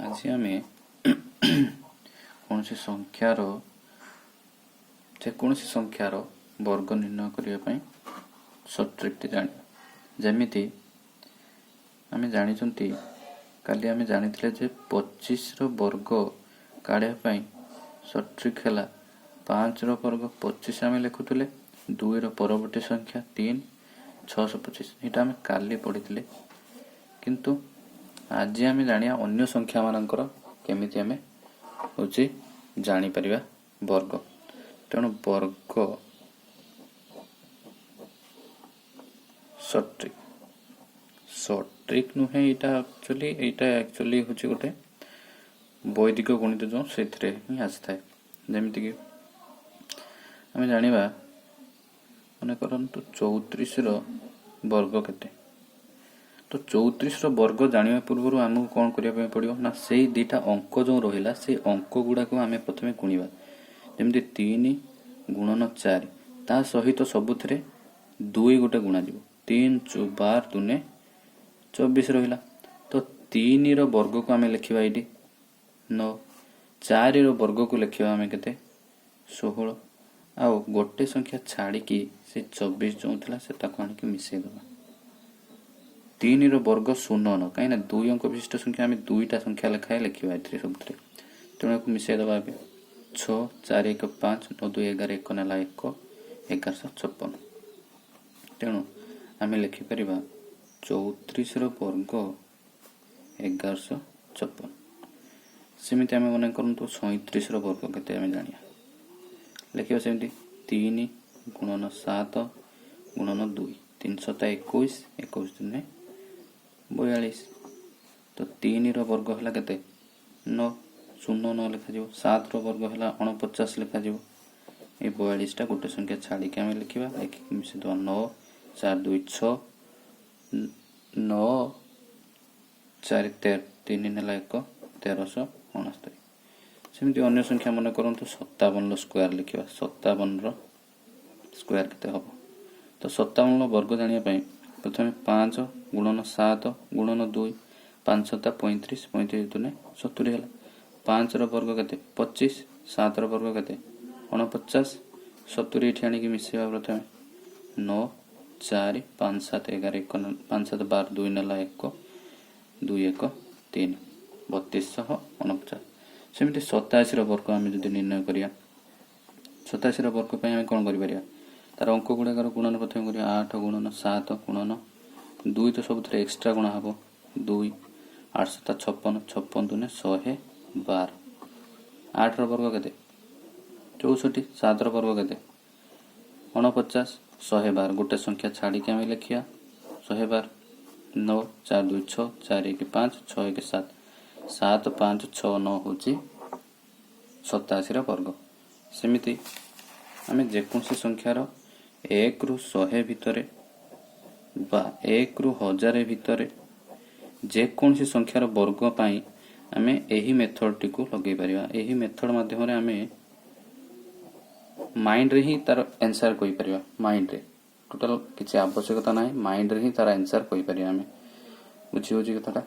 ଆଜି ଆମେ କୌଣସି ସଂଖ୍ୟାର, ଯେକୌଣସି ସଂଖ୍ୟାର ବର୍ଗ ନିର୍ଣ୍ଣୟ କରିବା ପାଇଁ ସର୍ଟ ଟ୍ରିକ୍ଟି ଜାଣିବା। ଯେମିତି ଆମେ ଜାଣିଛନ୍ତି, କାଲି ଆମେ ଜାଣିଥିଲେ ଯେ 25ର ବର୍ଗ କାଢ଼ିବା ପାଇଁ ସର୍ଟ ଟ୍ରିକ୍ ହେଲା 5ର ବର୍ଗ 25 ଆମେ ଲେଖୁଥିଲେ, 2ର ପରବର୍ତ୍ତୀ ସଂଖ୍ୟା 3, 625। ଏଇଟା ଆମେ କାଲି ପଢ଼ିଥିଲେ। କିନ୍ତୁ ଆଜି ଆମେ ଜାଣିବା ଅନ୍ୟ ସଂଖ୍ୟାମାନଙ୍କର କେମିତି ଆମେ ହେଉଛି ଜାଣିପାରିବା ବର୍ଗ। ତେଣୁ ବର୍ଗ ସର୍ଟ ଟ୍ରିକ୍, ସର୍ଟ ଟ୍ରିକ୍ ନୁହେଁ ଏଇଟା ଆକ୍ଚୁଆଲି ହେଉଛି ଗୋଟେ ବୈଦିକ ଗଣିତ ଯେଉଁ ସେଥିରେ ହିଁ ଆସିଥାଏ। ଯେମିତିକି ଆମେ ଜାଣିବା, ମନେ କରନ୍ତୁ 34ର ବର୍ଗ କେତେ? ତ 34ର ବର୍ଗ ଜାଣିବା ପୂର୍ବରୁ ଆମକୁ କ'ଣ କରିବା ପାଇଁ ପଡ଼ିବ ନା, ସେଇ ଦୁଇଟା ଅଙ୍କ ଯେଉଁ ରହିଲା, ସେଇ ଅଙ୍କ ଗୁଡ଼ାକୁ ଆମେ ପ୍ରଥମେ ଗୁଣିବା। ଯେମିତି 3 ଗୁଣନ 4, ତା ସହିତ ସବୁଥିରେ 2 ଗୋଟେ ଗୁଣାଯିବ। 3 ଚଉ 12, ଦୁନେ 24 ରହିଲା। ତ 3ର ବର୍ଗକୁ ଆମେ ଲେଖିବା ଏଇଠି 9, 4ର ବର୍ଗକୁ ଲେଖିବା ଆମେ କେତେ? 16। ଆଉ ଗୋଟେ ସଂଖ୍ୟା ଛାଡ଼ିକି ସେ 24 ଯେଉଁ ଥିଲା, ସେ ତାକୁ ଆଣିକି ମିଶେଇ ଦେବା। 3ର ବର୍ଗ 0 9, କାହିଁକିନା ଦୁଇ ଅଙ୍କ ବିଶିଷ୍ଟ ସଂଖ୍ୟା ଆମେ ଦୁଇଟା ସଂଖ୍ୟା ଲେଖାଏ ଲେଖିବା ଏଥିରେ ସବୁଥିରେ। ତେଣୁ ଏହାକୁ ମିଶେଇ ଦେବା ଏବେ। 6, 4, 1, 5, 9, 2, 11, 1 ନେଲା 1, 1156। ତେଣୁ ଆମେ ଲେଖିପାରିବା 34ର ବର୍ଗ 1156। ସେମିତି ଆମେ ମନେ କରନ୍ତୁ 37ର ବର୍ଗ କେତେ ଆମେ ଜାଣିବା। ଲେଖିବା ସେମିତି 3 ଗୁଣନ 7 ଗୁଣନ 2, 3 ସତା 21, 21 ଦୁନେ 42। ତ 3ର ବର୍ଗ ହେଲା କେତେ? 9, 0 9 ଲେଖାଯିବ। 7ର ବର୍ଗ ହେଲା 49 ଲେଖାଯିବ। ଏଇ 42ଟା ଗୋଟେ ସଂଖ୍ୟା ଛାଡ଼ିକି ଆମେ ଲେଖିବା। ଲେଖିକି ମିଶେଇଦେବା। 9, 4, 2, 6, 9, 4, 13, 3 ନେଲା 1, 1369। ସେମିତି ଅନ୍ୟ ସଂଖ୍ୟା ମନେ କରନ୍ତୁ 57ର ସ୍କୋୟାର ଲେଖିବା। 57ର ସ୍କୋୟାର କେତେ ହେବ? ତ 57ର ବର୍ଗ ଜାଣିବା ପାଇଁ ପ୍ରଥମେ 5 ଗୁଣନ 7 ଗୁଣନ 2, 5 ସତା 35, 35 ଦୁନେ 70 ହେଲା। 5ର ବର୍ଗ କେତେ? 25। 7ର ବର୍ଗ କେତେ? 49। 70 ଏଠି ଆଣିକି ମିଶେଇବା ପ୍ରଥମେ। 9, 4, 5, 7, 11, 1, 5, 7, 12, 2 ନେଲା 1, 2, 1, 3, 3249। ସେମିତି 87ର ବର୍ଗ ଆମେ ଯଦି ନିର୍ଣ୍ଣୟ କରିବା, 87ର ବର୍ଗ ପାଇଁ ଆମେ କ'ଣ କରିପାରିବା? ତାର ଅଙ୍କ ଗୁଡ଼ାକର ଗୁଣନ ପ୍ରଥମେ କରିବା। 8 ଗୁଣନ 7 ଗୁଣନ 2, ତ ସବୁଥିରେ ଏକ୍ସଟ୍ରା ଗୁଣା ହେବ 2। 8 ସତା 56, 56 ଦୁନେ 112। 8ର ବର୍ଗ କେତେ? 64। 7ର ବର୍ଗ କେତେ? 49। 112, ଗୋଟେ ସଂଖ୍ୟା ଛାଡ଼ିକି ଆମେ ଲେଖିବା 112। 9, 4, 2, 6, 4, 1, 5, 6, 1, 7, 7, 5, 6, 9 ହେଉଛି 87ର ବର୍ଗ। ସେମିତି ଆମେ ଯେକୌଣସି ସଂଖ୍ୟାର 1ରୁ 100 ଭିତରେ ବା 1ରୁ 1000 ଭିତରେ ଯେକୌଣସି ସଂଖ୍ୟାର ବର୍ଗ ପାଇଁ ଆମେ ଏହି ମେଥଡ଼ଟିକୁ ଲଗେଇ ପାରିବା। ଏହି ମେଥଡ଼ ମାଧ୍ୟମରେ ଆମେ ମାଇଣ୍ଡରେ ହିଁ ତାର ଆନ୍ସର୍ କହିପାରିବା। ମାଇଣ୍ଡରେ, ଟୋଟାଲ କିଛି ଆବଶ୍ୟକତା ନାହିଁ, ମାଇଣ୍ଡରେ ହିଁ ତାର ଆନ୍ସର୍ କହିପାରିବା ଆମେ। ବୁଝି ହେଉଛି କଥାଟା?